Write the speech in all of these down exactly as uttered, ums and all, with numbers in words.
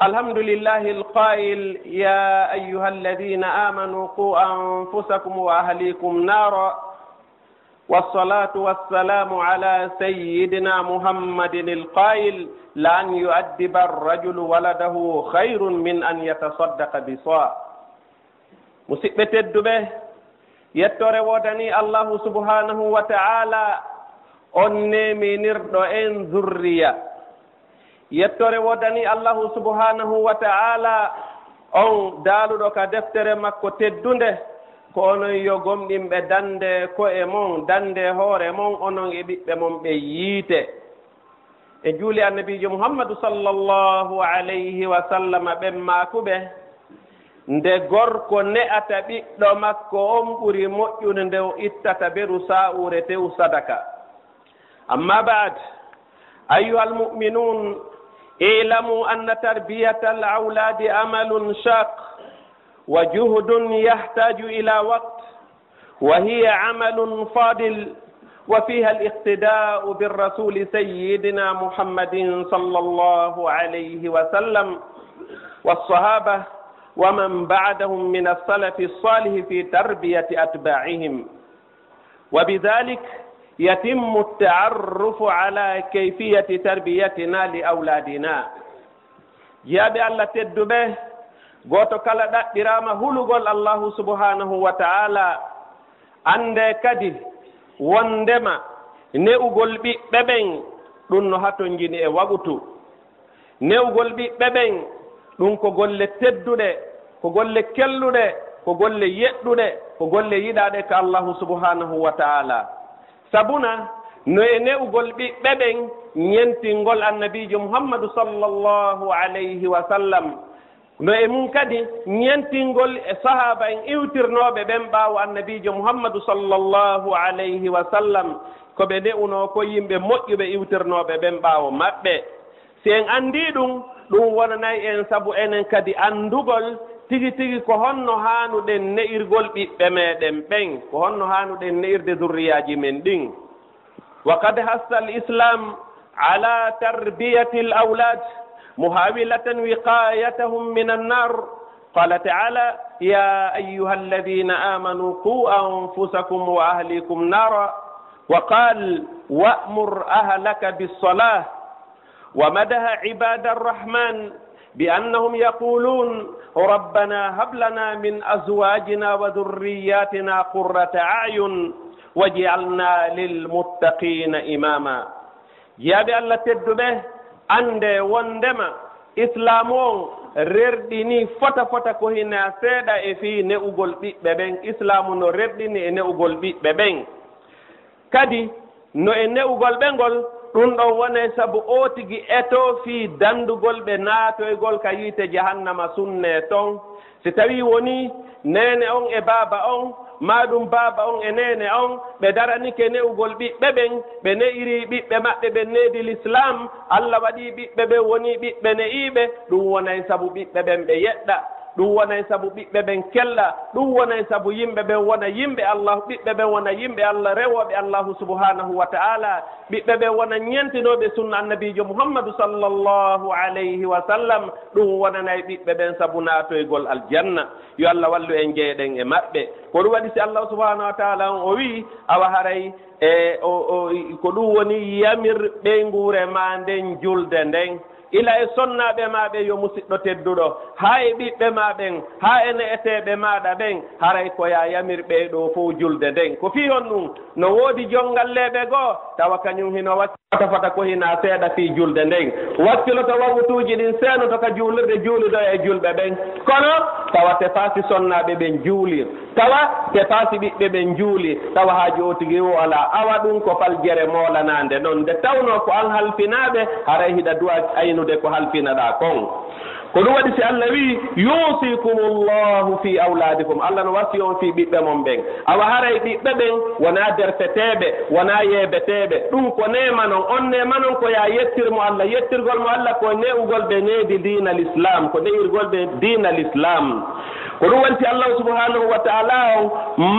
الحمد لله القائل: يا أيها الذين آمنوا قوا أنفسكم وأهليكم نارا. والصلاة والسلام على سيدنا محمد القائل: لأن يؤدب الرجل ولده خير من أن يتصدق بصاع. Musidɓe tedduɓe, yettoore woodanii Allahu subhaanahu wa ta'ala, on neeminirɗo en zurriya. Yettoore woodanii Allahu subhaanahu wa ta'ala, on daaluɗo ka deftere makko teddunde, ko onon yo gomɗinɓe dande ko'e mon, dande hoore mon, onon e ɓiɓɓe mon ɓe yiite. E juuli Annabiijo Muhammadu sallallahu alayhi wa sallama ɓen maakuɓe, nde gorko ne'ata ɓiɗɗo makko on ɓuri moƴƴude nde o ittata beru saa'uure tew sadaka. أما بعد، أيها المؤمنون، اعلموا أن تربية الأولاد عمل شاق وجهد يحتاج إلى وقت، وهي عمل فاضل، وفيها الاقتداء بالرسول سيدنا محمد صلى الله عليه وسلم والصحابة ومن بعدهم من السلف الصالح في تربية أتباعهم. وبذلك يتم التعرف على كيفية تربيتنا لأولادنا. Jiyaaɓe Allah tedduɓe, gooto kala ɗaɓɓiraama hulugol Allahu subhaanahu wa ta'ala. Anndee kadi wonndema ne'ugol ɓiɓɓe ɓen, ɗum no hatonjini e wagutu. Ne'ugol ɓiɓɓe ɓen, ɗum ko golle tedduɗe, ko golle kelluɗe, ko golle yeɗɗuɗe, ko golle yiɗaaɗe ka Allahu subhaanahu wa ta'ala. Sabuna, no e ne'ugol ɓiɓɓe ɓen ñentingol Annabiijo Muhammadu sallallahu alayhi wa sallam, no e mum kadi ñentingol e sahaaba en iwtirnooɓe ɓen ɓaawo Annabiijo Muhammadu sallallahu alayhi wa sallam, ko ɓe ne'unoo ko yimɓe moƴƴuɓe iwtirnooɓe ɓen ɓaawo maɓɓe. Si en anndii ɗum, ɗum wonanay en sabu enen kadi anndugol tigi tigi ko honno haanuɗen ne'irgol ɓiɓɓe meɗen ɓen, ko honno haanuɗen ne'irde zurriyaaji men ɗin. وقد حث الإسلام على تربية الأولاد محاولة وقايتهم من النار. قال تعالى: يا أيها الذين آمنوا قوا أنفسكم وأهليكم نارا. وقال: وأمر أهلك بالصلاة. ومدح عباد الرحمن بأنهم يقولون: ربنا هب لنا من أزواجنا وذرياتنا قرة أعين واجعلنا للمتقين إماما. Jiyaaɓe Allah tedduɓe, anndee wonndema Islaamu on rerɗinii fota fota ko hinaa seeɗa e fii ne'ugol ɓiɓɓe ɓen. Islaamu no rerɗini e ne'ugol ɓiɓɓe ɓen. Kadi, no e ne'ugol ɓe ngol, ɗum ɗon wonay sabu oo tigi etoo fii danndugol ɓe naatoygol ka yiite jahannama sunnee ton. Si tawii wonii neene on e baaba on, maa ɗum baaba on e neene on, ɓe daranike ne'ugol ɓiɓɓe ɓen, ɓe ne'irii ɓiɓɓe maɓɓe ɓen needi Lislaam, Alla waɗii ɓiɓɓe ɓen wonii ɓiɓɓe ne'iiɓe, ɗum wonay sabu ɓiɓɓe ɓen ɓe yeɗɗa. Ɗum wonay sabu ɓiɓɓe ɓen kella, ɗum wonay sabu yimɓe ɓen wona yimɓe Allah, ɓiɓɓe ɓen wona yimɓe Allah rewooɓe Allahu subhanahu wa ta'ala, ɓiɓɓe ɓen wona ñentinooɓe sunna Annabiijo Muhammadu sallallahu alayhi wa sallam, ɗum wonanay ɓiɓɓe ɓen sabu naatoygol aljanna. Yo Allah wallu en, jeyeɗen e maɓɓe. Ko ɗum waɗi si Allahu subhanahu wa ta'ala on o wi'i, awa haray e o, o, ko ɗum woni yamir ɓeynguure ma nden julde nden. Ila e sonnaaɓe ma ɓen yo musiɗɗo tedduɗo, haa e ɓiɓɓe ma ɓen, haa e ne'eteeɓe maaɗa ɓen, haray ko yaa yamir ɓee ɗoo fow julde nden. Ko fii honɗum? No woodi jonngalleeɓe goo, tawa kañum hino wakki fota fota ko hinaa seeɗa fii julde nden. Wakkiloto wawutuuji ɗin seenoto ka juulirde, juulidoya e julɓe ɓen. Kono tawa tefaasi sonnaaɓe ɓen juulir. Tawa tefaasi ɓiɓɓe ɓen juuli, tawa haaju oo tigi o alaa. Awa ɗum ko faljere moolanaande non. Nde tawnoo ko an halfinaaɓe, haray hiɗa du'a aynude ko halfinaɗaa kon. Ko ɗum waɗi si Allah wi'i, "Yuusikumullahu fi awlaadikum." Allah no wasiyi on fii ɓiɓɓe mon ɓen. Awa haray ɓiɓɓe ɓen wonaa derfeteeɓe, wonaa yeebeteeɓe. Ɗum ko neema non. On neema non ko yaa yettir mo Allah. Yettirgol mo Allah ko ne'ugol ɓe needi diina Lislaam, ko ne'irgol ɓe diina Lislaam. Ko ɗum waɗi si Allahu subhanahu wa ta'ala on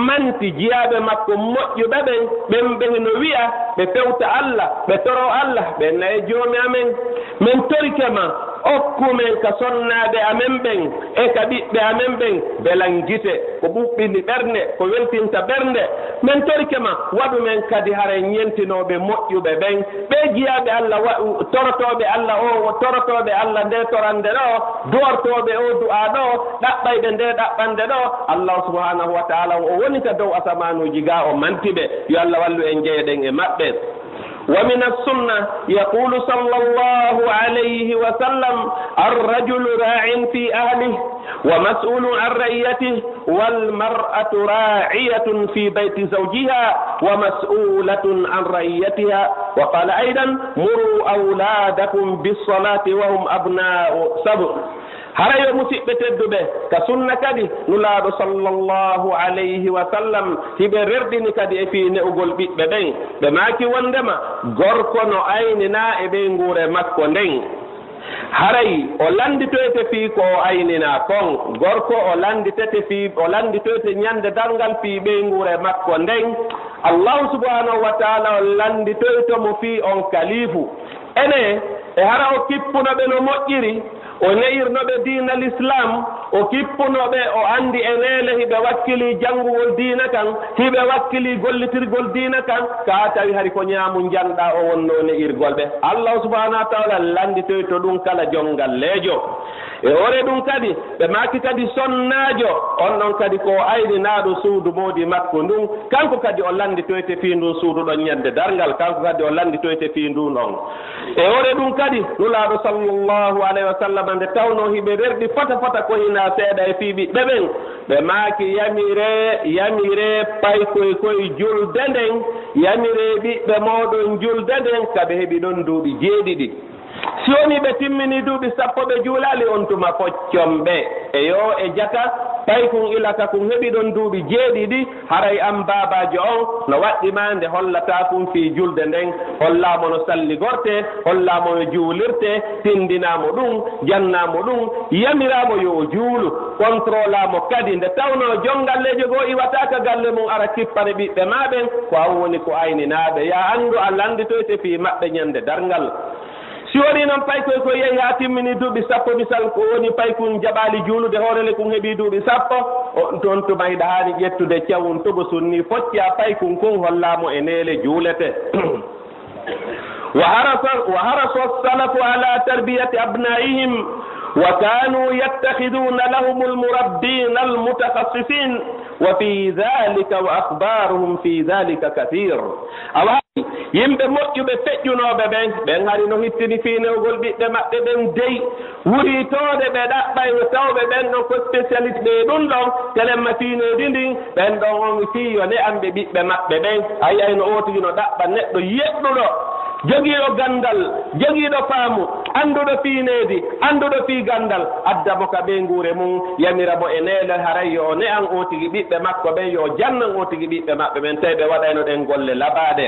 manti jiyaaɓe makko moƴƴuɓe ɓen, ɓen ɓe hino wi'a ɓe fewta Allah, ɓe toroo Allah, ɓe naye joomi amen, men torike ma, Okku men ka sonnaaɓe amen ɓen e ka ɓiɓɓe amen ɓen belan gite, ko ɓuɓɓini ɓernde, ko weltinta ɓernde. Men torike ma, waɗu men kadi haray ñentinooɓe moƴƴuɓe ɓen, ɓee jiyaaɓe Alla wa-, torotooɓe Alla o, torotooɓe Alla nde torande ɗo, du'ortooɓe o du'aa ɗo, ɗaɓɓayɓe nde ɗaɓɓande ɗo. Allahu subhanahu wa ta'ala o woni ka dow asamaanuuji ga, o manti ɓe. Yo Alla wallu en, jeyeɗen e maɓɓe. ومن السنة، يقول صلى الله عليه وسلم: الرجل راع في أهله ومسؤول عن رعيته، والمرأة راعية في بيت زوجها ومسؤولة عن رعيتها. وقال أيضا: مروا أولادكم بالصلاة وهم أبناء سبع. Hara yo musiɓɓe tedduɓe, ka sunna kadi, Nulaaɗo sallallahu alayhi wa sallam hiɓe rerɗini kadi e fii ne'ugol ɓiɓɓe ɓen. Ɓe maaki wonndema gorko no ayninaa e ɓeynguure makko nden. Haray o lannditoyte fii ko o ayninaa kon. Gorko o lannditete fii, o lannditoyte ñande darngal fii ɓeynguure makko nden. Allahu subhanahu wa ta'ala o lannditoyto mo fii on kaliifu. Ene, e hara o kippuno ɓe no moƴƴiri, o ne'irno ɓe diina Lislaam, o kippuno ɓe, o anndi e neele hiɓe wakkilii janngugol diina kan, hiɓe wakkilii gollitirgol diina kan, kaa tawi hari ko ñaamu njanɗaa o wonnoo ne'irgol ɓe. Allahu subhanahu wa ta'ala lannditoyto ɗum kala jonngalleejo. E hoore ɗum kadi, ɓe maaki kadi sonnaajo, on ɗon kadi ko o ayninaaɗo suudu moodi makko ndun, kanko kadi o lannditoyte fii ndun suudu ɗon ñande darngal, kanko kadi o lannditoyte fii ndun on. E hoore ɗum kadi, Nulaaɗo sallallahu alayhi wa sallam, nde tawnoo hiɓe rerɗi fota fota ko hinaa seeɗa e fii ɓiɓɓe ɓen, ɓe maaki: Yamiree, yamiree paykoy koy julde nden, yamiree ɓiɓɓe mooɗon julde nden, ka ɓe heɓi ɗon duuɓi jeeɗiɗi. Si wonii ɓe timminii duuɓi sappo ɓe juulaali, on tuma foccon ɓe. E yoo e jaka, paykun ila ka kun heɓi ɗon duuɓi jeeɗiɗi, haray an baabaajo on no waɗɗi maa nde hollataa kun fii julde nden, hollaa mo no salligortee, hollaa mo no juulirtee, tindinaa mo ɗum, jannaa mo ɗum, yamiraa mo yo o juulu, kontrolaa mo kadi. Nde tawnoo jonngalleejo goo iwataa ka galle mun ara kippane ɓiɓɓe maa ɓen, ko an woni ko ayninaa ɓe. Yaa anndu a lannditoyte fii maɓɓe ñande darngal. Si wonii non paykoy ko yehi haa timmini duuɓi sappo, misal ko woni paykun jaɓaali juulude, hoorele kun heɓii duuɓi sappo, o, on tuma hiɗa haani ƴettude cawun togosun nii, foccaa paykun kun, hollaa mo e neele juulete. وحرص، وحرص السلف على تربية أبنائهم، وكانوا يتخذون لهم المربين المتخصصين، وفي ذلك وأخبارهم في ذلك كثير. Awa, yimɓe moƴƴuɓe feƴƴunooɓe ɓen, ɓen hari no hittini fii newgol ɓiɓɓe maɓɓe ɓen dey. Wuritooɓe ɓe ɗaɓɓay no tawɓe ɓen ɗon ko spécialiste ɓe ɗum ɗon, telemma fii needi ndin, ɓen ɗon on fii yo ne'an ɓe ɓiɓɓe maɓɓe ɓen. A yi'ay no ootigi no ɗaɓɓa neɗɗo yeɗɗuɗo, jogiiɗo ganndal, jogiiɗo faamu, annduɗo fii needi, annduɗo fii ganndal, adda mo ka ɓeynguure mum, yamira mo e neele haray yo o ne'an ootigi ɓiɓɓe makko ɓen, yo o jannan ootigi ɓiɓɓe maɓɓe ɓen, tawi ɓe waɗayno ɗen golle labaaɗe.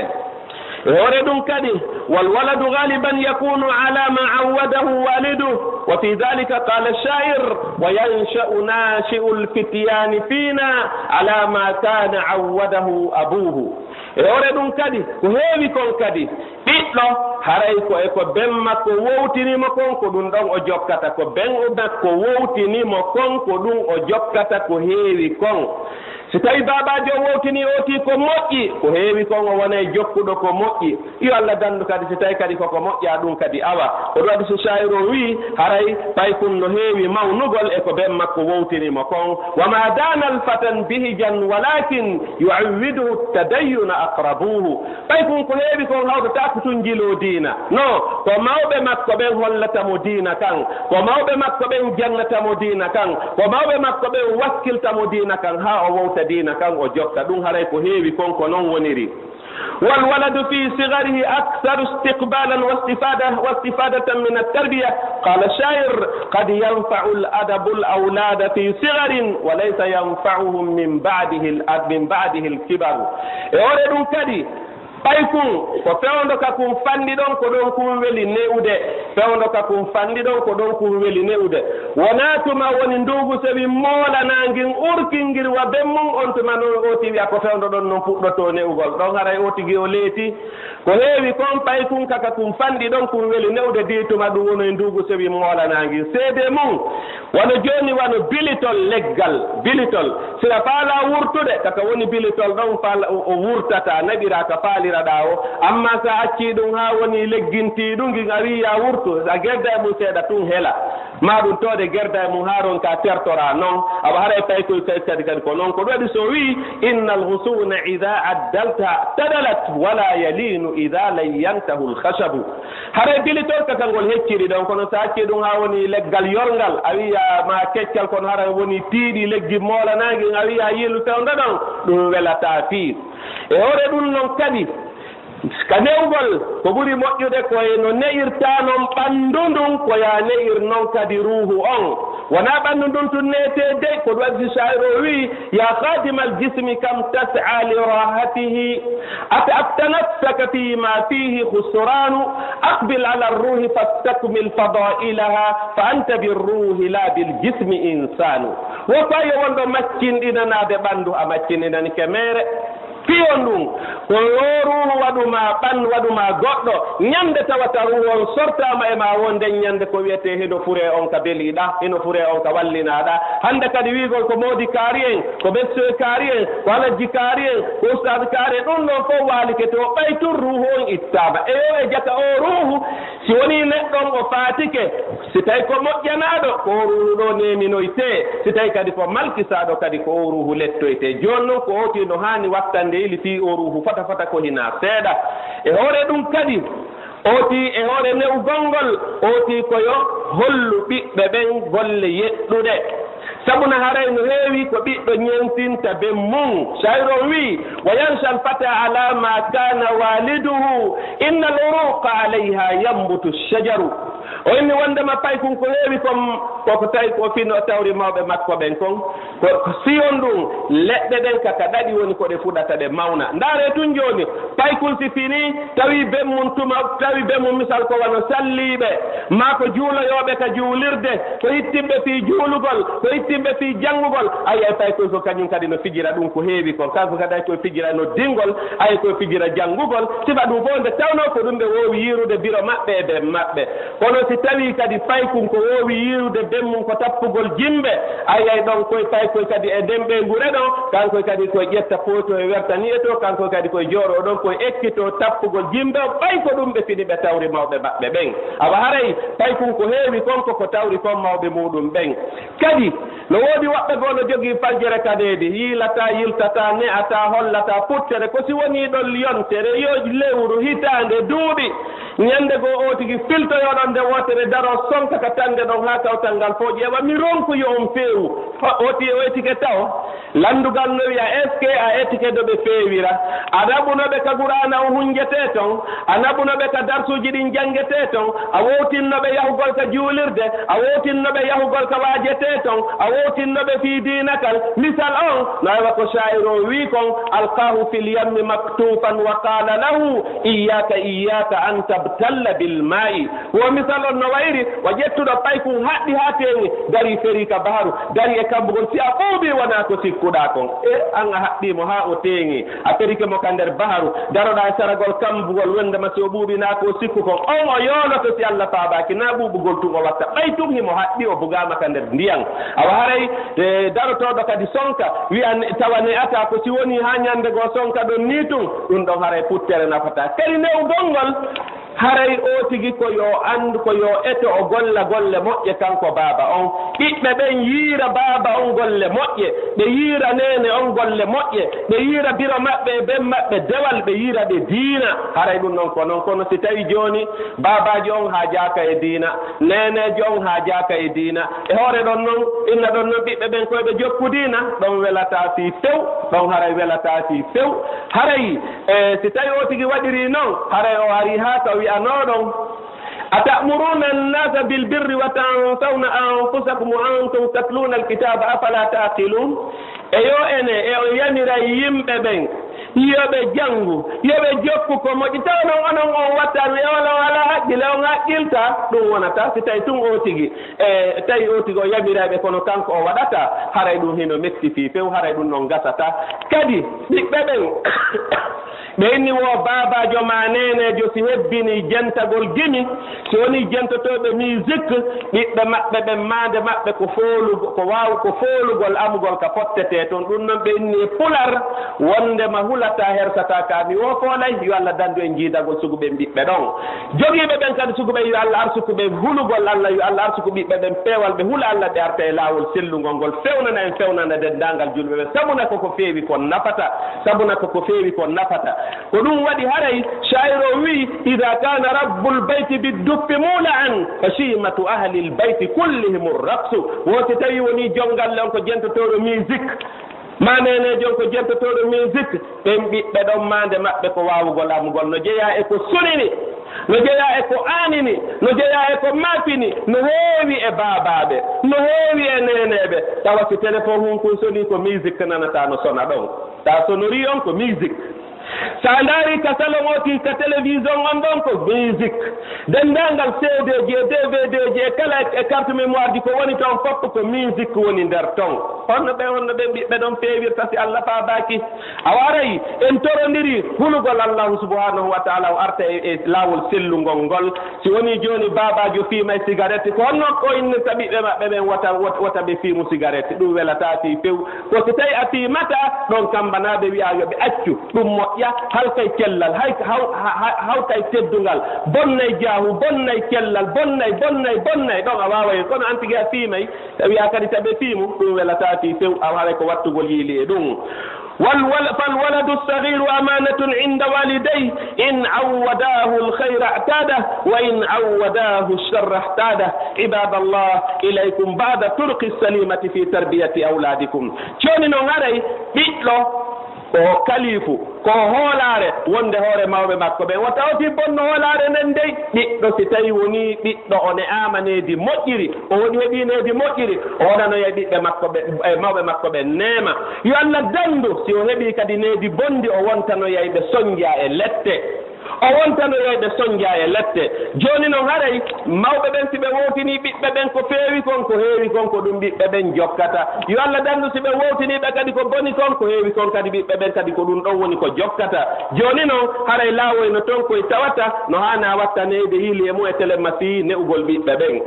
E hoore ɗum kadi, والولد غالبا يكون على ما عوده والده، وفي ذلك قال الشاعر: وينشأ ناشئ الفتيان فينا على ما كان عوده أبوه. E hoore ɗum kadi, ko heewi kon kadi, ɓiɗɗo, haray ko e ko ben makko wowtini mo kon, ko ɗum ɗon o jokkata, ko ben makko wowtini mo kon, ko ɗum o jokkata ko heewi kon. Si tawi baabaajo o wowtini ootii ko moƴƴi, ko heewi kon o wonay jokkuɗo ko moƴƴi. Yo Allah danndu kadi, si tawi kadi ko ko moƴƴaa ɗum kadi awa. Ko ɗum waɗi si shaa'iru o wi'i, haray paykun no heewi mawnugol e ko ben makko wowtini mo kon. وما دان الفتى بهجا ولكن يعوده التدين أقربوه. Paykun ko heewi kon hawtataako tun jiloo diina. No, ko mawɓe makko ɓen hollata mo diina kan. Ko mawɓe makko ɓen jannata mo diina kan. Ko mawɓe makko ɓen wakkilta mo diina kan, haa o wowta diina kan, o jokka ɗum. Haray ko heewi kon ko non woniri. والولد في صغره أكثر استقبالا واستفادة، واستفادة من التربية. قال الشاعر: قد ينفع الأدب الأولاد في صغر وليس ينفعهم من بعده ال-، من بعده الكبر. E hoore ɗum kadi, paykun ko fewndo ka kun fanɗi ɗon, ko ɗon kun weli ne'ude. Fewndo ka kun fanɗi ɗon, ko ɗon kun weli ne'ude. Wonaa tuma woni nduugu sewi moolanaa ngin urkingir wa ben mum, on tuma non ooti wi'a ko fewndo ɗon non fuɗɗotoo ne'ugol. Ɗon haray ootigi o leeti. Ko heewi kon paykun kaka kun fanɗi ɗon kun weli ne'ude dii tuma ɗun wonoy nduugu sewi moolanaa ngin. Seedee mum, wano jooni wano bilitol leggal, bilitol. Sira faalaa wurtude, kaka woni bilitol ɗon faal-, o, o wurtataa, naɓiraa ka faaliraɗaa o. Amma sa accii ɗun haa woni leggintii ɗun ngin a wi'i yaa wurtu, a gerda e mum seeɗa tun hela. Maa ɗun toode gerda e mum haa ronka tertoraa non. Awa haray paykoy kay kadi, kadi ko non. Ko ɗun waɗi so wi'i, "Innal husuna idha addalta tadalat, wala yalinu idha layyantahu al-khashabu." Haray bilitol kaka ngol hecciri ɗon, kono sa accii ɗun haa woni leggal yorngal, a wi'a ma keccal, kono haray woni tiiɗi leggi moolanaangi, a wi'a yiilu fewndo ɗon, ɗun welataa fii. E hoore ɗun non kadi, ka ne'ugol, ko ɓuri moƴƴude ko e no ne'irtaa non ɓandu ndun, ko yaa ne'ir non kadi ruuhu on. Wonaa ɓandu ndun tun ne'etee dey, ko ɗun waɗi shaa'ir o wi'i, "Ya khadimal jismi kam tas'a li rahatihi, at'abta nafsaka fi ma fihi khusranu, aqbil ala ruhi fastakmil fada'ilaha, fa anta bir ruhi la bil jismi insanu." Wo ko yo wonɗo maccinɗinanaade ɓandu, a maccinɗinanike meere. Piyon ɗun, ko yo ruuhu waɗu ma ɓan-, waɗu ma goɗɗo, ñande tawata ruuhu on sortaama e ma won nden ñande ko wi'etee hino furee on ka beliɗaa, hino furee on ka wallinaɗaa. Hande kadi wi'ugol ko moodi kaari en, ko bessoy kaari en, ko alajji kaari en, ko ustaadu kaari en, ɗun ɗon fow waalike to ɓay tun ruuhu on ittaama. E yo e jaka o ruuhu, si wonii neɗɗo on o faatike, si tawi ko moƴƴanaaɗo, ko o ruuhu ɗoo neeminoytee. Si tawi kadi ko malkisaaɗo kadi, ko o ruuhu lettoytee. Jooni non ko ooti no haani wattande ili fii o ruuhu fota fota ko hinaa seeɗa. E hoore ɗun kadi, ooti e hoore ne'ugol ngol, ooti ko yo hollu ɓiɓɓe ɓen golle yeɗɗuɗe. Sabu na haray no heewi ko ɓiɗɗo ñentinta ben mum. Shaa'ir on wi'i, "Wa yanshal fata ala ma kana waliduhu, innal uruqa alayha yambutu shajaru." O inni wondema paykun ko heewi kon, ko ko tawi ko fino tawri mawɓe makko ɓen kon. Ko, ko siyon ɗun, leɗɗe ɗen kaka ɗaɗi woni ko ɗe fuɗata ɗe mawna. Ndaaree tun jooni, paykun si fini, tawi ben mum tuma, tawi ben mum misal ko wano salliiɓe, maa ko juuloyooɓe ka juulirde, ko hittinɓe fii juulugol, ko hittinɓe fii janngugol. Ay, ay, paykun ko kañun kadi no fijira ɗun ko heewi kon. Kanko kadi ay ko fijira noddingol, ay ko fijira janngugol. Sifa ɗun fow nde tawnoo ko ɗun ɓe woowi yiirude biro maɓɓe e ben maɓɓe. Kono si tawii kadi paykun ko woowi yiirude ben mum ko tappugol jimbe, ay, ay, ɗon koy paykoy kadi e nden ɓeynguure ɗon, kankoy kadi koy ƴetta pooto e werta ni e to, kankoy kadi koy jooɗoo ɗon koy ekkitoo tappugol jimbe on, ɓay ko ɗun ɓe fini ɓe tawri mawɓe maɓɓe ɓen. Awa haray paykun ko heewi kon ko ko tawri kon mawɓe muuɗum ɓen. Kadi, no woodi woɓɓe goo no jogii faljere kadeedi, yiilataa, yiltataa, ne'ataa, hollataa, puttere, ko si wonii ɗon yontere, yo lewru, hitaande, duuɓi. Ñande goo oo tigi filtoyoo ɗon nde wootere, daroo sonka ka tande ɗon haa kawtal ngal fow ƴeewa, mi ronku yo on feewu. O, o ti-, o etike taw. Lanndugal no wi'a, est-ce que a etike no ɓe feewira? A naɓuno ɓe ka Qur'aana on hunnjetee ton? A naɓuno ɓe ka darsuuji ɗin janngetee ton? A wowtinno ɓe yahugol ka juulirde? A wowtinno ɓe yahugol ka waajetee ton? A wowtinno ɓe fii diina kal? Misal on, no aywa ko shaa'ir o wi'i kon, "Alqaahu fil yammi maktuufan wa qaala lahu, iyyaka, iyyaka an tabtalla bil maa'i." Wo misal on no wayri, wa ƴettuɗo paykun haɗɗi haa teeŋi, darii ferii ka baharu, darii e kammbugol, si a ɓuuɓii wonaa ko sikkuɗaa kon. E, an a haɗɗii mo haa o teeŋi, a ferike mo ka nder baharu, daroɗaa e saragol kammbugol, wonndema si o ɓuuɓii naa ko o sikku kon, on o yooloto si Alla faabaaki, naa ɓuuɓugol tun o watta. Ɓay tun himo haɗɗi, o bugaama ka nder ndiyan. Awa haray, e, darotooɗo kadi sonka, wi'a ne-, tawa ne'ataa ko si wonii haa ñande goo sonka ɗon nii tun, ɗun ɗon haray puttere nafataa. Kadi ne'ugol ngol, haray oo tigi ko yo anndu, ko yo eto o golla golle moƴƴe kanko baaba on. Ɓiɓɓe ɓen yiira baaba on golle moƴƴe, ɓe yiira neene on golle moƴƴe, ɓe yiira biro maɓɓe e ben maɓɓe dewal, ɓe yiira ɓe diina. Haray ɗun non ko non. Kono si tawi jooni baabaajo on haajaaka e diina, neeneejo on haajaaka e diina, e hoore ɗon non, inna ɗon non ɓiɓɓe ɓen ko ɓe jokku diina, ɗon welataa fii few, ɗon haray welataa fii few. Haray, e, si tawi oo tigi waɗirii non, haray o arii haa ka wi'anoo ɗon, "Ata'muruna an-nasa bil birri wa tansawna anfusakum wa antum tatluna al-kitaba, afala ta'qilun?" E yo ene, e o yamiray yimɓe ɓen, Yo ɓe janngu, yo ɓe jokku ko moƴƴi. Tawa noon onon on wattaani, wiya wala, wala haqqille, on haqqilta, ɗum wonata. Si tawi tun oo tigi, e tawi oo tigi o yamiray ɓe, kono kanko o waɗata, haray ɗum hino metti fii few, haray ɗum noon gasata. Kadi, ɓiɓɓe ɓen, ɓe inni wo baabaajo maa neeneejo si hebbinii jentagol gimi, si wonii jentotooɓe musique, ɓiɓɓe maɓɓe ɓen maande maɓɓe ko foolugo, ko waaw, ko foolugol amugol ka fottetee ton. Ɗum noon ɓe inni e pular, wondema hulataa, hersataa ka mi woo foolay, yo Alla dandu en jiidagol sugu ɓen ɓiɓɓe ɗon. Jogiiɓe ɓen kadi sugu ɓen, yo Alla arsuku ɓe hulugol Alla, yo Alla arsuku ɓiɓɓe ɓen peewal, ɓe hula Alla, ɓe arta e laawol sellungol ngol, fewnana en, fewnana denndaangal julɓe ɓen. Sabuna ko ko feewi kon nafata, sabuna ko ko feewi kon nafata. Ko ɗum waɗi haray shaa'ir o wi'i, "Idaa kaana rabbul bayti bidduffi muula'an, fa shiimatu ahlil bayti kullihimur raqsu." Wo si tawi wonii jom galle on ko jentotooɗo musique, maa neeneejo on ko jentotooɗo musique, ɓen ɓiɓɓe ɗon maande maɓɓe ko waawugol amugol, no jeyaa e ko sunini, no jeyaa e ko aanini, no jeyaa e ko maapini, no heewi e baabaaɓe, no heewi e neeneeɓe. Tawa si téléphone hun kun sonii, ko musique nanataa no sona ɗon. Taa sonori on ko musique. Sa ndaari ka salon o tin, ka télévision on ɗon ko musique. Denndaangal C D ji e D V D ji e kala e carte mémoire ji ko woni ton fof ko musique woni nder ton. Honno ɓe, honno ɓen ɓiɓɓe ɗon feewirta si Allah faabaaki? Awa aray, en torondiri hulugol Allahu subhanahu wa ta'ala o arta e, e laawol sellungol ngol. Si woni jooni baabaajo fiimay sigarette, ko honno o innirta ɓiɓɓe maɓɓe ɓen wota, wota, wota ɓe fiimu sigarette? Ɗum welataa fii few. Ko si tawi a fiimataa, ɗon kambanaaɓe wi'a yo ɓe accu. Ɗum moƴƴa, halkay cellal, hay, haw-, ha-, ha-, hawtay teddungal, bonnay jaahu, bonnay cellal, bonnay, bonnay, bonnay. Ɗon a waaway, kono an tigi a fiimay, a wi'a kadi ta ɓe fiimu, ɗum welataa fii few, a haray ko wattugol yiili e ɗum. Wal wal-, fal waladu sagiru amanatun inda walidayhi, in awwadahu alkhayra i'tada, wa in awwadahu sharra ihtada. Ibadallah, ilaykum ba'da turqi salimati fi tarbiyati awladikum. Jooni non haray ɓiɗɗo ko kalifu, ko hoolaare wonde hoore mawɓe makko ɓen. Wota o fii bonno hoolaare nden dey, ɓiɗɗo si tawi wonii ɓiɗɗo o ne'aama needi moƴƴiri, o woni heɓii needi moƴƴiri, o wonanoyay ɓiɓɓe makko ɓe, e mawɓe makko ɓen neema. Yo Allah dandu, si o heɓii kadi needi bonndi, o wontanoyay ɓe sonja e lette. O wontanoyay ɓe sonja e lette. Jooni non haray mawɓe ɓen si ɓe wowtinii ɓiɓɓe ɓen ko feewi kon, ko heewi kon, ko ɗum ɓiɓɓe ɓen jokkata. Yo Allah dandu si ɓe wowtinii ɓe kadi ko boni kon, ko heewi kon kadi ɓiɓɓe ɓen kadi ko ɗum ɗon woni ko jokkata. Jooni non haray laawoyno ton koy tawata no haana wattaneede yiili e mum e telemasi ne'ugol ɓiɓɓe ɓen.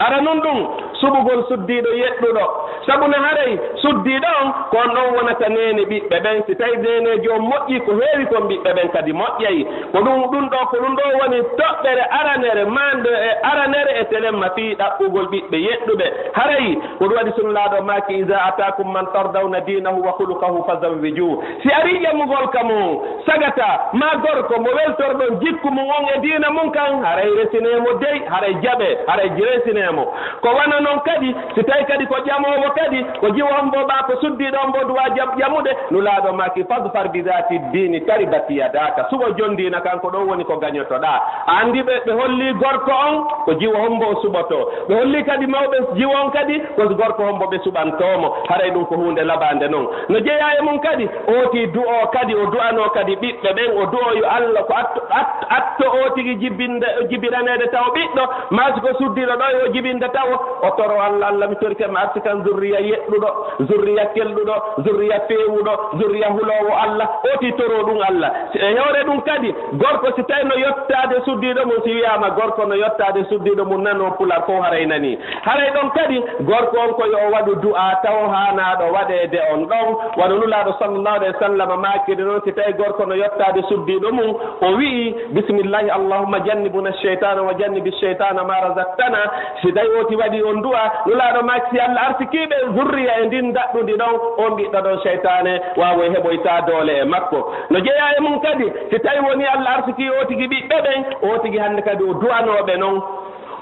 Ara nun ɗum suɓugol suddiiɗo yeɗɗuɗo. Sabu no haray suddiiɗo on, ko on ɗon wonata neene ɓiɓɓe ɓen. Si tawi neeneejo on moƴƴi, ko heewi kon ɓiɓɓe ɓen kadi moƴƴay. Ko ɗum, ɗum ɗo, ko ɗum ɗo woni toɓɓere aranere, maande e aranere e telemma fii ɗaɓɓugol ɓiɓɓe yeɗɗuɓe. Haray ko ɗum waɗi Sunnulaaɗo maaki, "Iza ataakum man tardawna diinahu wa khuluqahu fazawwijuhu." Si arii ƴamugol ka mum, sagata maa gorko mo weltorɗon jikku mum on e diina mum kan, haray resinee mo dey, haray jaɓee, haray resinee mo. Ko wano non kadi, si tawi kadi ko ƴamoowo kadi, ko jiwo hombo ɓaa ko suddiiɗo hombo duwaa jam-, ƴamude, Nulaaɗo maaki, "Fadfar bi zaati diini taribat yadaaka." Suɓo jon diina kan, ko ɗon woni ko gañotoɗaa. A anndi ɓe, ɓe holli gorko on ko jiwo hombo o suɓotoo. Ɓe holli kadi mawɓe jiwo on kadi ko gorko hombo ɓe suɓantoo mo. Haray ɗum ko huunde labaande non. No jeyaa e mum kadi, ooti du'oo kadi, o du'anoo kadi ɓiɓɓe ɓen, o du'oo yo Allah ko atto, at-, atto o tigi jibinde, jibiraneede taw ɓiɗɗo, maa si ko suddiiɗo ɗo o jibinde taw, o toro Allah, "Allah, mi torike ma, arsikan zurriya yeɗɗuɗo, zurriya kelɗuɗo, zurriya feewuɗo, zurriya huloowo Allah." Ooti toro ɗum Allah. Si e hoore ɗum kadi, gorko si tawi no yottaade suddiiɗo mum, si wiyaama gorko no yottaade suddiiɗo mum, nanoo pular fof haray nanii. Haray ɗon kadi, gorko on ko yo o waɗu du'aa taw haanaaɗo waɗeede on ɗon. Wano Nulaaɗo sallallahu alayhi wa sallam maakiri non, si tawi gorko no yottaade suddiiɗo mum, o wi'i, "Bismillahi, Allahumma jannibna shaytana wa jannibi shaytana ma razaqtana." Si tawi ooti waɗi on du'aa, Nulaaɗo maaki, si Allah arsikii ɓe zurriya e ndin daɗɗundi ɗon, on ɓiɗɗo ɗon, seytaane waawoy heɓoytaa doole e makko. No jeyaa e mum kadi, si tawi wonii Allah arsikii o tigi ɓiɓɓe ɓen, o tigi hannde kadi o du'anoo ɓe non.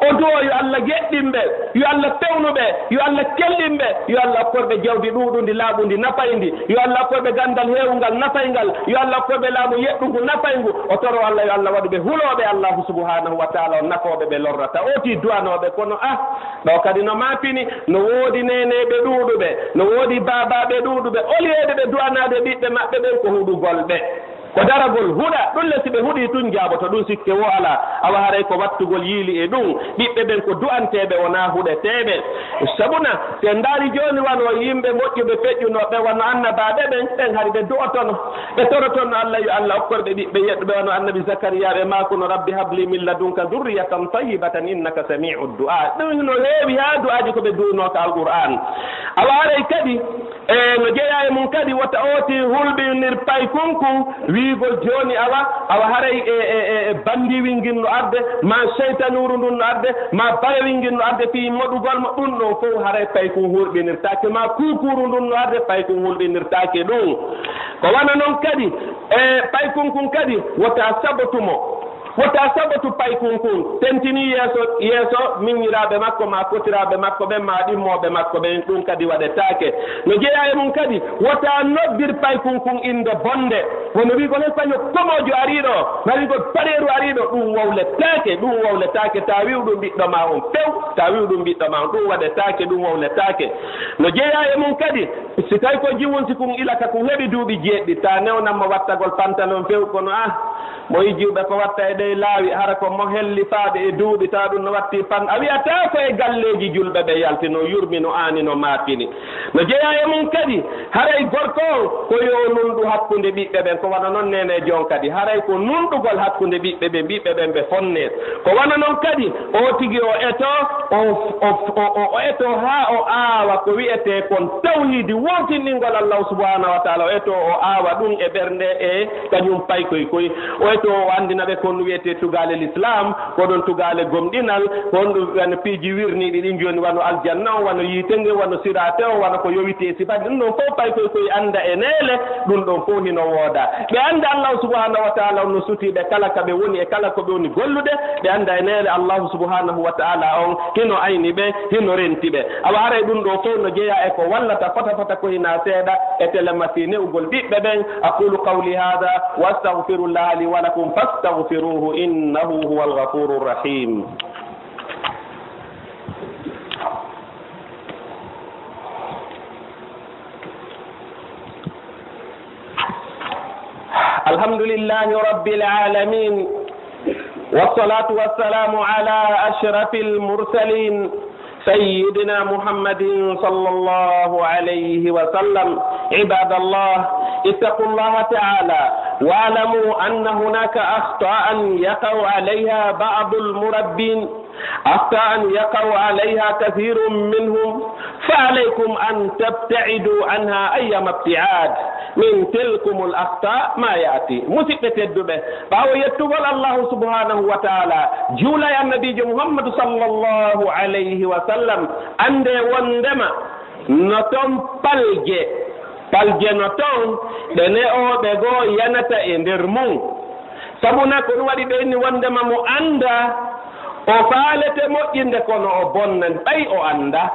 O du'oo yo Allah geɗɗin ɓe, yo Allah fewnu ɓe, yo Allah kelɗin ɓe, yo Allah okkor ɓe jawdi ɗuuɗundi, laaɓundi, nafayndi, yo Allah okkor ɓe ganndal heewungal, nafayngal, yo Allah okkor ɓe laamu yeɗɗungu, nafayngu. O toroo Allah yo Allah waɗu ɓe hulooɓe Allaahu subhaanahu wa taala, on nafooɓe ɓe lorrata. O tii du'anooɓe, kono ah, ɗo kadi no maapini, no woodi neeneeɓe ɗuuɗuɓe, no woodi baabaaɓe ɗuuɗuɓe, oliyeede ɓe du'anaade ɓiɓɓe maɓɓe ɓen ko huɗugol ɓe. Ko daragol huɗa, ɗun le si ɓe huɗii tun jaaboto, ɗun sikke woo alaa. Awa haray ko wattugol yiili e ɗun, ɓiɓɓe ɓen ko du'anteeɓe wonaa huɗeteeɓe. Sabuna, si en ndaari jooni wano yimɓe moƴƴuɓe feƴƴunooɓe wano annabaaɓe ɓen, ɓen hari ɓe du'otono, ɓe torotono Allah yo Allah okkor ɓe ɓiɓɓe yeɗɗuɓe wano annabi Zakariya ɓe maakuno, "Rabbi habli min ladunka dhurriyatan tayyibatan innaka sami'ud du'a." Ɗun no heewi haa du'aaji ko ɓe du'unoo ka Alqur'aan. Awa haray kadi, E no jeyaa e mun kadi, wota ooti hulɓinir paykun kun, wi'ugol jooni awa, awa haray e, e, e, e bandiwingin no arde, ma seytanuuru ndun no arde, ma barewingin no arde fii moɗugol mo, ɗun ɗon fow haray paykun hulɓinirtaake, ma kuukuuru ndun no arde, paykun hulɓinirtaake ɗun. Ko wano non kadi, e paykun kun kadi, wota sabotu mo. Wota sabotu paykun kun, tentinii yeeso, yeeso miñiraaɓe makko, maa kotiraaɓe makko ɓen, maa ɗimmooɓe makko ɓen, ɗun kadi waɗetaake. No jeyaa e mun kadi, wota noddir paykun kun innde bonnde. Wano wi'ugol, "Hey, payo komoojo arii ɗo," maa wi'ugol, "Pareeru arii ɗo," ɗun wowletaake, ɗun wowletaake. Taa wi'u ɗun ɓiɗɗo maa on few, taa wi'u ɗun ɓiɗɗo maa on, ɗun waɗetaake, ɗun wowletaake. No jeyaa e mun kadi, si tawi ko jiwunsi kun ila ka kun heɓi duuɓi jeeɗiɗi, taa newnan mo wattagol pantalon few, kono ah, Mo yijiwɓe ko watta e ɗey laawi, hara ko mo hellifaaɓe e duuɓi, tawa ɗun no watti pan. A wi'ataa ko e galleeji julɓe ɓe yalti, no yurmi, no aani, no maapini. No jeyaa e mun kadi, haray gorko on, ko yo o nunɗu hakkunde ɓiɓɓe ɓen, ko wano non neeneejo on kadi. Haray ko nunɗugol hakkunde ɓiɓɓe ɓen, ɓiɓɓe ɓen ɓe fonnee. Ko wano non kadi, o tigi o etoo, o, o, o, o, o etoo haa o aawa ko wi'etee kon tawhiidi, wootinɗingol Allaahu subhaanahu wa ta'aala, o etoo o aawa ɗun e ɓernde e kañum paykoy koy. O etoo o anndina ɓe kon no wi'etee tugaale lislaam, ko ɗon tugaale gomɗinal, ko on ɗum wano piiji wirniiɗi ɗin jooni, wano aljanna on, wano yiite ngen, wano siraate on, wano ko yowiti e sifaaji. Ɗum ɗon fow paykoy koy annda e neele, ɗum ɗon fow hino wooda. Ɓe annda Allaahu subhaanahu wa ta'aala on no sutii ɓe kala ka ɓe woni e kala ko ɓe woni gollude, ɓe annda e neele Allaahu subhaanahu wa ta'aala on hino ayni ɓe, hino renti ɓe. Awa haray ɗum ɗoo fow no jeyaa e ko wallata fota fota ko hinaa seeɗa e telemasi ne'ugol ɓiɓɓe ɓen. أقول قولي هذا وأستغفر الله لي ولكم فاستغفروه إنه هو الغفور الرحيم. الحمد لله رب العالمين، والصلاة والسلام على أشرف المرسلين سيدنا محمد صلى الله عليه وسلم. عباد الله، اتقوا الله تعالى واعلموا أن هناك أخطاء يقع عليها بعض المربين، أخطاء يقع عليها كثير منهم، فعليكم أن تبتعدوا عنها أيما ابتعاد. من تلكم الأخطاء ما يأتي. Musidɓe tedduɓe, ɓaawo yettugol Allaahu subhaanahu wa ta'aala, juula e Annabiijo Muhammadu sallallahu alayhi wa sallam, anndee wonndema no ton palje, palje no ton ɗe ne'ooɓe goo yanata e nder mun. Sabu na ko ɗum waɗi ɓe inni wonndema mo anndaa, o faalete moƴƴinde, kono o bonnani, ɓay o anndaa.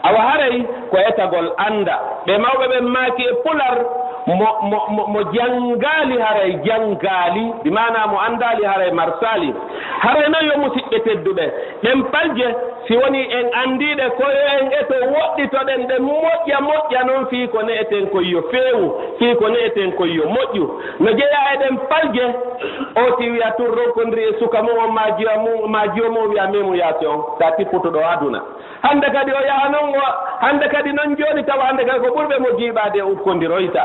Awa haray ko etagol annda. Ɓe mawɓe ɓen maaki e pular, mo, mo, mo, mo janngaali haray janngaali, bi maanaa mo anndaali haray marsaali. Haray non yo musiɓɓe tedduɓe, ɗen palje, si wonii en anndii ɗe, ko yo en eto woɗɗitoɗen ɗe moƴƴa moƴƴa non, fii ko ne'eten kon yo feewu, fii ko ne'eten kon yo moƴƴu. No jeyaa e ɗen palje, o ti wi'a tun ronkondiri e suka mum on, maa jiwa mum, maa jiwa mum wi'a memuyaasi on, ka tipputuɗo aduna. Hannde kadi o yaha non, o, hannde kadi non jooni, tawa hannde kadi ko ɓurɓe mo jiiɓaade e ukkondiroyta.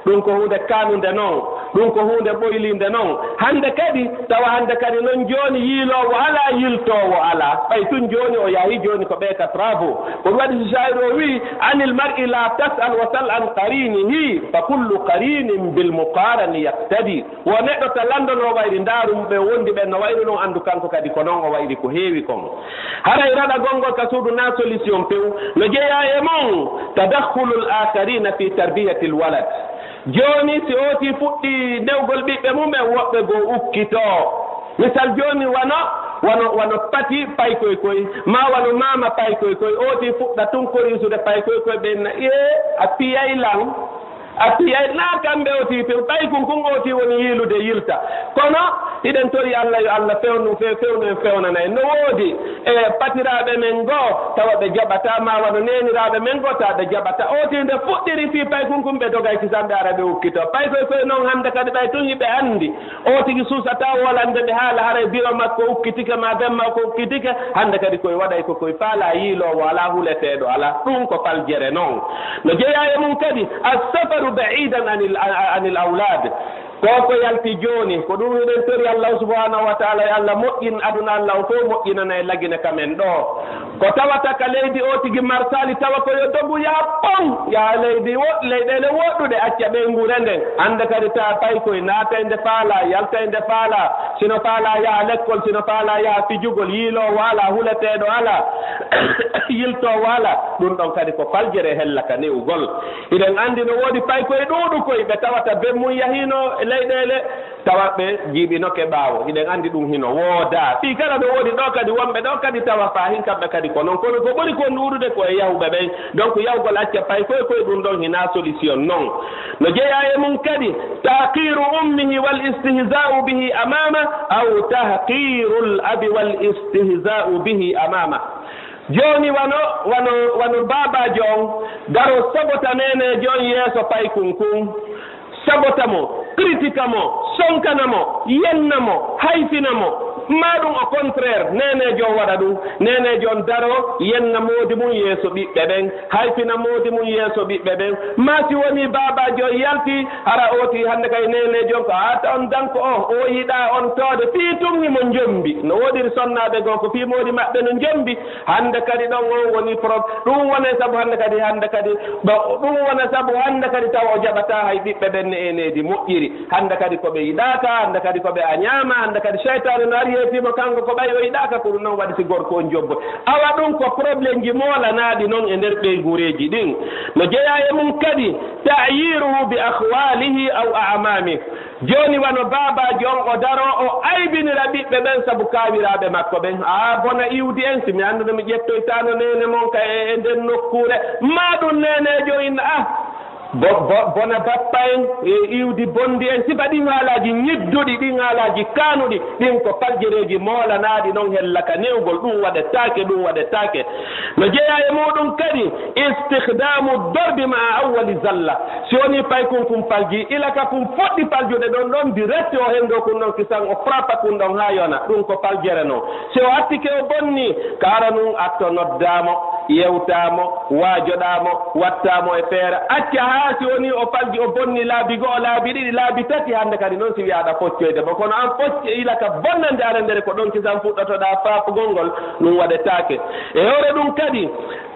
Ɗum ko huunde kaanunde non, ɗum ko huunde ɓoyliinde non. Hannde kadi, tawa hannde kadi non jooni, yiiloowo alaa, yiltoowo alaa. Ɓay tun jooni o yahi, jooni ko ɓee ka travaux. Ko ɗum waɗi si saa'iru o wi'i, "Anil mar'i laa tas'al wa sal an qariinihi, fa kullu qariinin bil muqaarani yaqtadi." Wo neɗɗo ta lanndo no wayri, ndaaru ɓe wondi ɓen no wayri non, anndu kanko kadi ko non o wayri ko heewi kon. Haray raɗagol ngol ka suudu na solution few, no jeyaa e mun tadakhulul aakharina fi tarbiyatil walad. Jooni si ooti fuɗɗi newgol ɓiɓɓe mum en, woɓɓe goo ukkitoo. Misal jooni wano Wano, wano pati paykoy koy, maa wano maama paykoy koy, ooti fuɗɗa tun korisude paykoy koy, ɓen na, ee, a piyay lan, a piyay, naa kamɓe ooti pe-, paykun kun ooti woni yiilude yilta. Kono, hiɗen tori Alla yo Alla fewnu, fe-, fewnu en fewnanay. No woodi, e patiraaɓe men goo, tawa ɓe jaɓataa, maa wano neeniraaɓe men goo, tawa ɓe jaɓataa. Ooti nde fuɗɗiri fii paykun kun ɓe dogay kisan ɓe ara ɓe ukkitoo. Paykoy koy non hande kadi ɓay tun hiɓe andi. O tigi suusataa wolande ɓe haala haray biro makko ukkitike maa ben makko ukkitike. Hande kadi koye waɗay ko koye faalaa yiiloowo alaa, huleteeɗo alaa. Ɗun ko faljere non. No jeyaa e mun kadi, assafaru ba'idan anil, anil awlad. Ko ko yalti jooni, ko ɗun hiɗen tori Allahu subhanahu wa ta'ala, yo Allah moƴƴin aduna, Allah o fow moƴƴinanay Lagine ka men ɗoo. Ko tawata ka leydi o tigi marsaali tawa ko yo dogu yaha pon, yaha leydi wo-, leyɗeele woɗɗuɗe, acca ɓeynguure nden. Hande kadi taa paykoy naatay nde faalaa, yaltay nde faalaa, sino faalaa yaha lekkol, sino faalaa yaha fijugol, yiiloowo alaa, huleteeɗo alaa, yiltoowo alaa. Ɗun ɗon kadi ko faljere hella ka ne'ugol. Hiɗen andi no woodi paykoy ɗuuɗukoy ɓe tawata ben mun yahiino e leyɗeele, tawa ɓe jiiɓinoke ɓaawo. Hiɗen andi ɗun hino woodaa. Fii kala no woodi ɗoo kadi, wonɓe ɗoo kadi tawa faahin kamɓe kadi ko non. Kono ko ɓuri kon ɗuuɗude ko e yahuɓe ɓen. Donc, yahugol acca paykoy koy ɗun ɗon hinaa solution non. No jeyaa e mun kadi, tahqiru ummihi wal istihza'u bihi amama, aw tahqirul abi wal istihza'u bihi amama. Jooni wano, wano, wano baabaajo on, daro sabota neeneejo on yeeso paykun kun. Sabota mo, critika mo, sonkana mo, yenna mo, hayfina mo. Maa ɗun au contraire, neeneejo on waɗa ɗun. Neeneejo on daro, yenna moodi mun yeeso ɓiɓɓe ɓen, hayfina moodi mun yeeso ɓiɓɓe ɓen. Maa si wonii baabaajo on yalti, hara ooti hande kay neeneejo on ko, "A ta on danko o, o yiɗaa on toode." Fii tun himo njombi. No woodiri sonnaaɓe goo ko fii moodi maɓɓe no njombi. Hande kadi ɗon on woni prob-, ɗun wonay sabu hande kadi, hande kadi, ɗo, ɗun wona sabu hande kadi tawa o jaɓataa hay ɓiɓɓe ɓen ne e needi moƴƴiri. Hande kadi ko ɓe yiɗaaka, hande kadi ko ɓe a ñaama, hande kadi seytaane no ari yeetii mo kanko ko ɓay o yiɗaaka, ko ɗun non waɗi si gorko on jobbo. Awa ɗun ko problèmeji moolanaaɗi non e nder ɓeynguureeji ɗin. No jeyaa e mun kadi ta'yiruhu bi akhwalihi aw a'mamihi. Jooni wano baabaajo on o daroo, o aybinira ɓiɓɓe ɓen sabu kaawiraaɓe makko ɓen. Aa, bona iwdi en, si mi annduno mi ƴettoytaano neene mon ka e, e nden nokkuure. Maa ɗun neeneejo inna, ah, bo-, bo-, bona bappa en, e iwdi bondi en. Sifa ɗin haalaaji ñidduɗi, ɗin haalaaji kaanuɗi, ɗin ko faljereeji moolanaaɗi non hella ka newgol. Ɗun waɗetaake, ɗun waɗetaake. No jeyaa e muuɗun kadi, istikhdamu darbi ma'a awwali zalla. Si wonii paykun kun falji, ila ka kun fuɗɗi faljude ɗon, ɗon direct o henndo kun ɗon kisan o frappa kun ɗon haa yona. Ɗun ko faljere non. Si o attike o bonni, ka ara nun atto noddaa mo, yewtaa mo, waajoɗaa mo, wattaa mo e feere. Acca haa si wonii o falji, o bonni laabi go'o, laabi ɗiɗi, laabi tati, hande kadi non si wi'aa aɗa foccoyde mo. Kono an focce ila ka bonnande arendere ko ɗon kisan fuɗɗotoɗaa frappugol ngol, ɗun waɗetaake. E hoore ɗun kadi,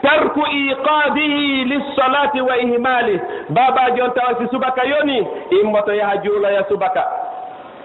tarku iqadihi lissalati wa ihmali. Baabaajo on tawa si subaka yoni, immoto yaha juuloya subaka.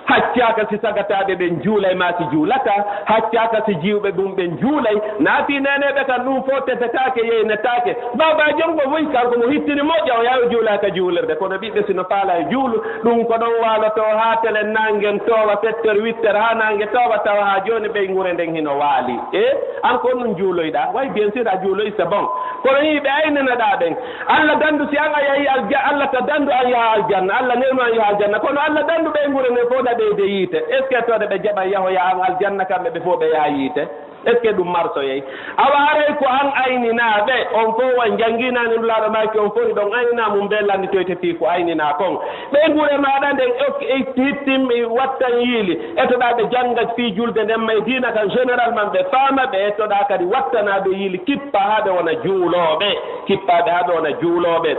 Haccaaka si sagataaɓe ɓen juulay maa si juulataa, haccaaka si jiwɓe mum ɓen juulay. Naa fii neeneeɓe kan ɗun fow tefetaake, yeynetaake. Baabaajo on ko woy kanko mo hittini moƴƴa o yaha o juula ka juulirde. Kono ɓiɓɓe si no faalaa e juulu, ɗun ko ɗon waalotoo haa telen naangen toowa, sept heures, huit heures, haa naange toowa, tawa haa jooni ɓeynguure nden hino waali. E an ko ɗun juuloyɗaa? Way, bien sûr, a juuloy, c'est bon. Kono yimɓe ayninaɗaa ɓen. Alla dandu, si an a yahi alja-, Alla ta dandu an yaha aljanna. Alla newnu an yaha aljanna. Kono Alla dandu ɓeynguure nden fow na ɓeyde yiite. Est-ce que tooɗe ɓe jaɓan yahoya an aljanna kamɓe ɓe fow ɓe yaha yiite? Est-ce que ɗun marsoyay? Awa haray ko an ayninaa ɓe, on fow on jannginaa ni Nulaaɗo maaki, on fow hiɗon ayninaa mun bee lannditoyte fii ko ayninaa kon. Ɓeynguure maaɗa nden ok, e hittin, e wattan yiili. Etoɗaa ɓe jannga fii julde nden may diina kan généralement ɓe faama, ɓe etoɗaa kadi wattanaa ɓe yiili, kippa haa ɓe wona juulooɓe. Kippaa ɓe haa ɓe wona juulooɓe.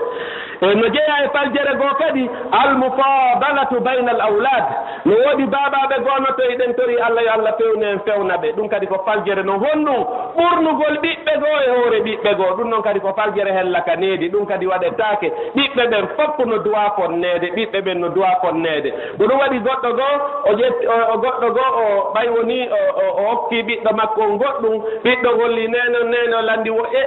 E no jeyaa e faljere goo kadi, al mufaadalatu bayna al awlaad. No woodi baabaaɓe goo no to hiɗen tori Alla yo Alla fewnu en fewna ɓe. Ɗun kadi ko faljere non. Honɗun? Ɓurnugol ɓiɓɓe goo e hoore ɓiɓɓe goo. Ɗun non kadi ko faljere hella ka needi. Ɗun kadi waɗetaake. Ɓiɓɓe ɓen fow no duwaa fonneede. Ɓiɓɓe ɓen no duwaa fonneede. Ko ɗun waɗi goɗɗo goo, o ƴetti, o, o goɗɗo goo, o ɓay wonii, o, o, o okki ɓiɗɗo makko on goɗɗun. Ɓiɗɗo on holli neene on, neene on lanndii wo e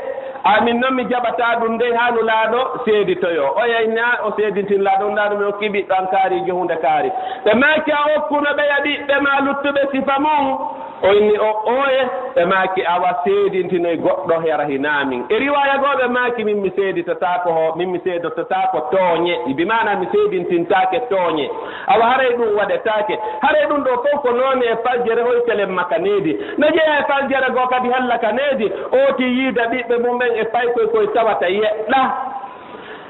Amin noon mi jaɓataa ɗum dey haa Nulaaɗo seeditoyoo. Oya inna o seedintin Nulaaɗo, Nulaaɗo mi okki ɓiɗɗo am kaariijo huunde kaari. Ɓe maaki a okkuno ɓeya ɓiɓɓe ma luttuɓe sifa mum. O inni o ooye, ɓe maaki awa seedintinoy goɗɗo hara hinaa min. E riwaaya goo ɓe maaki min mi seeditotaako ho, min mi seeditotaako tooñe. Bi maana mi seedintintaake tooñe. Awa haray ɗum waɗetaake. Haray ɗum ɗoo fof ko noone e faljere hoy telen maka needi. No jeyaa e faljere goo kadi halla ka needi, ooti yiida ɓiɓɓe mum ɓen e paykoy koy tawata yeɗɗa.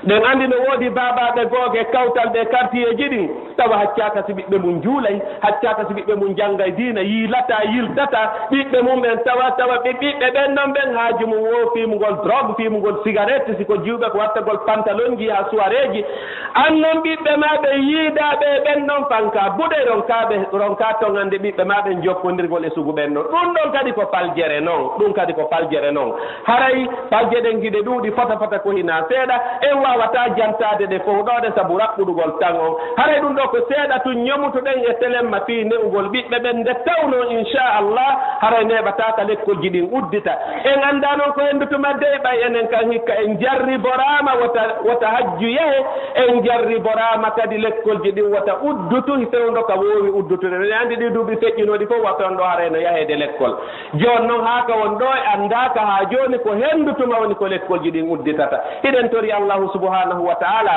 Ɗen anndi no woodi baabaaɓe googe kawtal ɓe kartiyeeji ɗin, tawa haccaaka si ɓiɓɓe mum juulay, haccaaka si ɓiɓɓe mum janngay diina, yiilataa, yiltataa, ɓiɓɓe mum ɓen tawa, tawa ɓe ɓiɓɓe ɓen non ɓen haaju mum wo fiimugol drogue, fiimugol cigarette, si ko jiwɓe ko wattagol pantalonji haa suwareeji. An non ɓiɓɓe ma ɓen yiidaaɓe e ɓen non fanka, buɗe ronkaaɓe, ronkaa toŋande ɓiɓɓe ma ɓen jokkondirgol e sugu ɓen non. Ɗum ɗon kadi ko faljere non, ɗum kadi ko faljere non. Haray falje ɗen hiɗe ɗuuɗi fota fota ko hinaa seeɗa, en waawataa jantaade ɗe fow ɗoo ɗe sabu raɓɓuɗugol tan on. Haray ɗum ɗoo ko seeɗa tun ñomutuɗen e telemma fii ne'ugol ɓiɓɓe ɓen nde tawnoo, inchallah, haray neeɓataa ka lekkolji ɗin uddita. En anndaa non ko henndu tuma dey ɓay enen kan hikka en jarriboraama wota, wota hajju yahe, en jarriboraama kadi lekkolji ɗin wota uddutu fewndo ka woowi uddutude. Ɗen anndi ɗi duuɓi feƴƴinooɗi fow wa fewndo haray no yaheede lekkol. Jooni non haa ka won ɗoo e anndaaka haa jooni ko henndu tuma woni ko lekkolji ɗin udditata. Hiɗen tori Allahu subhanahu wa ta'ala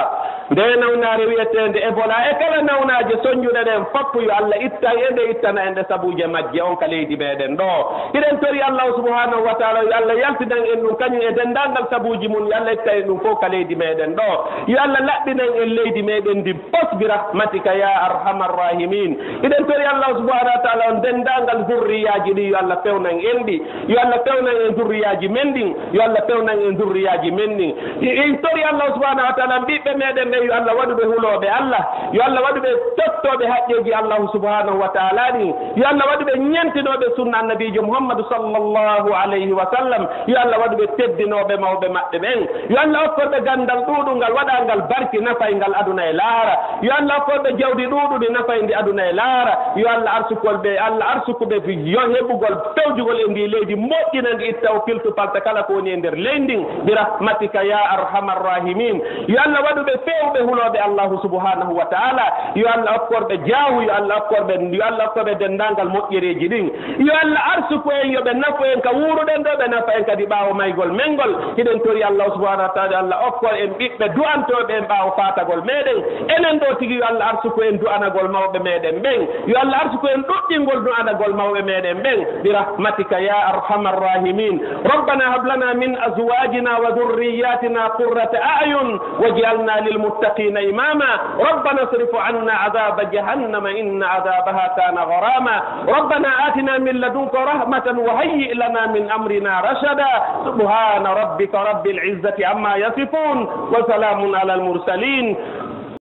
nde nawnaare wi'eteende Ebola e kala nawnaaje sonnjuɗe ɗen fof yo Allah ittan en ɗe, ittana en ɗe sabuuje majje on ka leydi meɗen ɗoo. Hiɗen tori Allahu subhanahu wa ta'ala yo Allah yaltinan en ɗum kañum e denndaangal sabuuji mum, yo Allah ittan en ɗum fof ka leydi meɗen ɗoo. Yo Allah laɓɓinan en leydi meɗen ndi fof bi rahmatika ya arhamar rahimin. Hiɗen tori Allah subhanahu wa ta'ala on denndaangal zurriyaaji ɗi, yo Allah fewnan en ɗi, yo Allah fewnan en zurriyaaji men ɗin, yo Allah fewnan en zurriyaaji men ɗin. En tori Allah subhanahu wa ta'ala ɓiɓɓe meɗen ɓen, yo Allah waɗu ɓe hulooɓe Allah, yo Allah waɗu ɓe tottooɓe haqqeeji Allah subhanahu wa ta'ala ɗin, yo Allah waɗu ɓe ñentinooɓe sunna annabiijo Muhammadu sallallahu alayhi wa sallam, yo Allah waɗu ɓe teddinooɓe mawɓe maɓɓe ɓen, yo Allah okkorɓe ganndal ɗuuɗungal waɗangal barki nafayngal aduna e laara. Yo Allah okkorɓe jawdi ɗuuɗundi nafayndi aduna e laara. Yo Allah arsukol ɓe, Allah arsuku ɓe yo heɓugol fewjugol e ndi leydi moƴƴina ndi itta o kiltu palta kala ko woni e nder leydi ndin. Bi rahmatika ya arhamar rahimin. Yo Allah waɗu ɓe feewɓe hulooɓe Allahu subhanahu wa ta'ala. Yo Allah okkorɓe jaahu, yo Allah okkorɓe, yo Allah okkorɓe denndaangal moƴƴereeji ɗin. Yo Allah arsuku en, yo ɓe nafu en ka wuuruɗen ɗoo, ɓe nafa en kadi ɓaawo maygol men ngol. Hiɗen tori Allah subhanahu wa ta'ala, Allah okko en ɓiɓɓe du'antooɓe en ɓaawo faatagol meɗen. Enen ɗoo tigi yo Allah arsuku en du'anagol mawɓe meɗen ɓen. Yo Allah arsuku en ɗuɗɗingol du'anagol mawɓe meɗen ɓen. Bi rahmatika ya arhamar rahimin. ربنا هب لنا من أزواجنا وذرياتنا قرة أعين واجعلنا للمتقين إماما. ربنا اصرف عنا عذاب جهنم إن عذابها كان غراما. ربنا آتنا من لدنك رحمة وهيئ لنا من أمرنا رشدا. سبحان ربك رب العزة عما يصفون وسلام على المرسلين